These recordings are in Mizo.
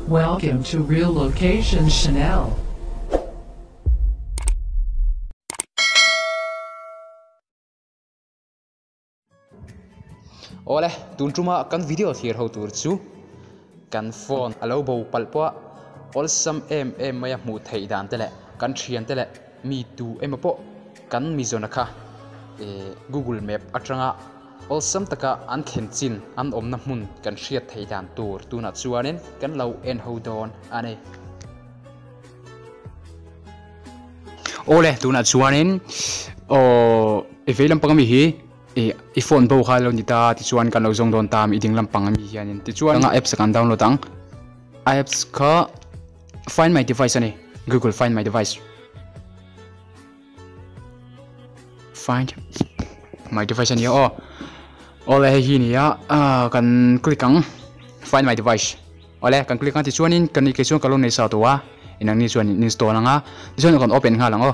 Welcome to Real Location Chanel. Awle, tun tuma kan video thlir ho tur chu kan phone a lo bo palh pawh a, awlsam em em mai a hmuh theih dan te leh kan thian te leh mi tu emaw pawh kan mizawna kha Google Map atanga Awlsam taka an thlen chin an awmna hmun kan hriat theih dan tur tunah chuanin kan lo en ho dawn a ni. Awle tunah chuanin aw i vei lampang ami hi i phone bo kha lo ni ta tichuan kan lo zawng dawn ta i ding lampang ami hianin tichuan a apps kan download ang a apps kha find my device a ni google find my device. Find my device ania aw awle hei hi nia kan click ang find my device awle kan click ang tichuanin kan kei chuan ka lo nei sa tawh a inang ni chuan in install anga tichuan kan open nghal ang aw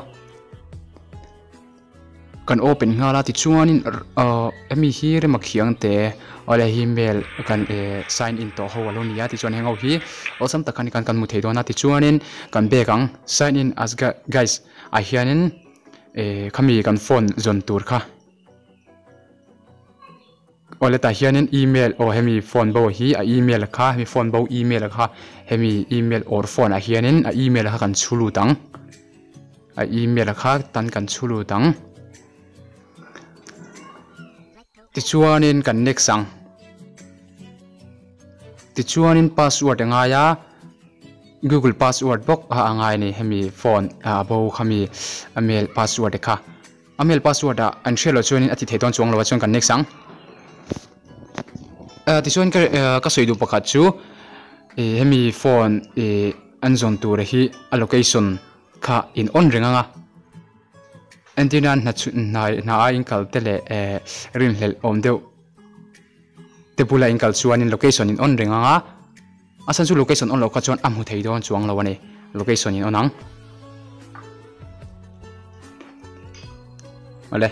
kan open nghal a tichuanin hemi hi rema khiang te awle hi mail kan sign in tawh ho alo ni a tichuan heng ho hi awlsam tak khan kan hmu thei dawn a tichuanin kan bag ang sign in as guys. Ah hianin eh khami kan phone zawn tur kha awle tah hianin email aw hemi phone bo hi a email kha hemi phone bo email kha hemi email or phone ah hianin a email kha kan chhu lut ang a email kha tan kan chhu lut ang tichuanin kan next ang tichuanin password a ngai a. Google password bawk a a ngai a ni hemi phone a bo kha mi a mail password te kha a mail password ah an hriat loh chuanin a ti thei dawn chuang lo a chuan kan next ang tichuan ka ka sawi duh pakhat chu ih hemi phone ih an zawn tur hi a location kha in on reng ang a entir nan hna chhun hna hna a in kal te leh eh rinhlelh awm deuh te bula in kal chuanin location in on reng ang a. A chhan chu location on loh kha chuan a hmu thei dawn chuang lo a ni. Location in on ang. Awle.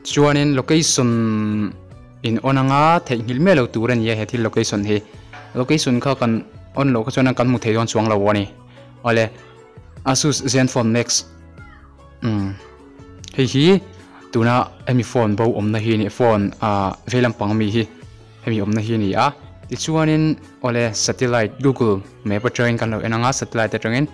Chuanin location in on anga theihnghilh miah lo tur a ni a he thil location hi. Location kha kan on loh kha chuan kan hmu thei dawn chuang lo a ni. Awle. Asus Zenfone Max. Umm hei hi tuna hemi phone bo awmna hi a ni phone ah vei lampang ami hi hemi awmna hi a ni a tichuanin awle satellite google map atangin kan lo en ang a satellite atangin.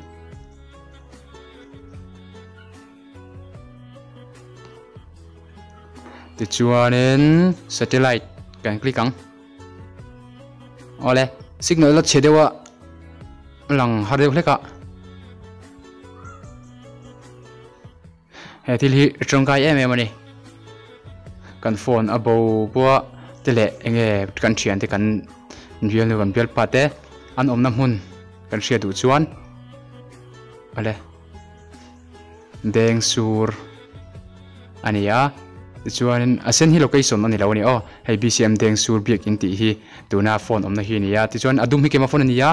Tichuanin satellite kan click ang awle signal la chhe deuh a lang har deuh hlek a. He thil hi tangkai em em a ni kan phone a bo pawh a te leh enge kan thian te kan bial nu kan bialpa te an awmna hmun kan hriat duh chuan awle deng sur a ni a tichuanin a sen hi location a ni lo a ni aw hei B_C_M deng sur biakin tih hi tuna phone awmna hi a ni a tichuan a dum hi keimah phone a ni a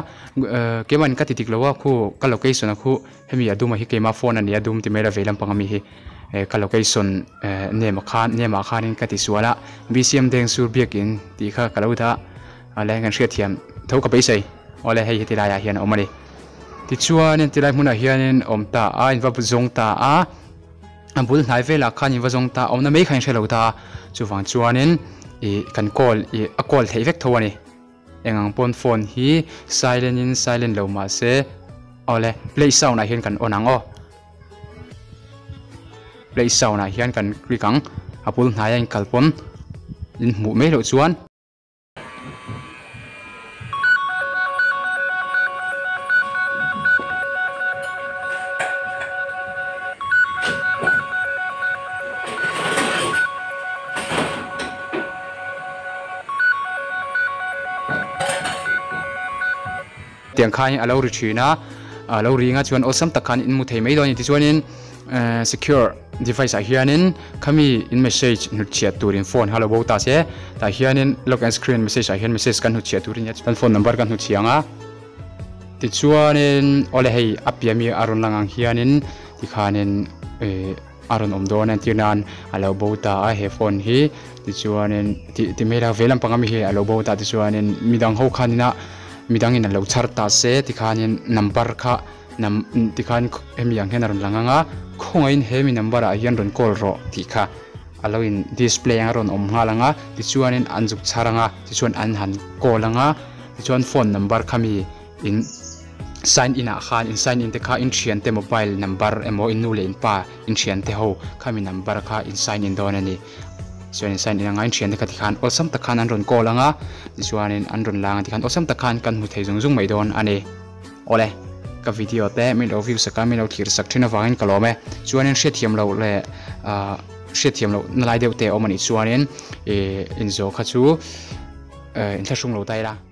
keimah in ka ti dik lo a khu ka location a khu hemi a dum a hi keimah phone a ni a dum ti mai la vei lampang ami hi ka location name ah khan name ah khanin ka ti sual a B_C_M deng sur biakin tih kha ka lo dah a leng kan hriatthiam tho ka beisei awle hei heti laiah hian a awm a ni tichuanin tilai hmunah hianin awm ta a in va zawng ta a a bul hnai velah khan in va zawng ta a awmna mai kha in hre lo ta a chuvang chuanin ih kan call ih a call theih vek tho a ni eng ang pawn phone hi silent in silent lo mahse awle play sound ah hian kan on ang aw play sound ah hian kan click ang a bul hnai a in kal pawn in hmuh mai loh chuan. Tiang khan a lo ri thin a, a lo ring a chuan awlsam tak khan in hmu thei mai dawn a ni. Tichuanin secure device ah hianin khami in message hnutchhiat turin phone kha lo bo ta se tah hianin lock and screen message ah hian message kan hnutchhiah tur a nia chuan phone number kan hnutchhiah ang a tichuanin awle hei a piah mi a rawn lang ang hianin tikhanin eh. a rawn awm dawn a entir nan a lo bo ta a he phone hi tichuanin tih ti mai la vei lampang ami hi a lo bo ta tichuanin midang ho khanin a midangin an lo chhar ta se tikhanin number kha nam tikhan hemi ang hian a rawn lang ang a khawngaihin hemi number ah hian rawn call rawh tih kha a lo in display ang a rawn awm nghal ang a tichuanin an zuk chhar ang a tichuan an han call ang a tichuan phone number kha mi in sign in ah khan in sign in te kha in thian te mobile number emaw in nu leh in pa in thian te ho khami number kha in sign in dawn a ni chuan in sign in anga in thian te kha tikhan awlsam tak khan an rawn call anga tichuanin an rawn lang a tikhan awlsam tak khan kan hmu thei zung zung mai dawn a ni awle ka video te min lo view sak a min lo thlir sak thin avangin ka lawm e chuanin hriatthiam loh leh ah hriatthiam loh na lai deuh te a awm a nih chuanin ih inzawh kha chu eh inthlahrung lo ta ila.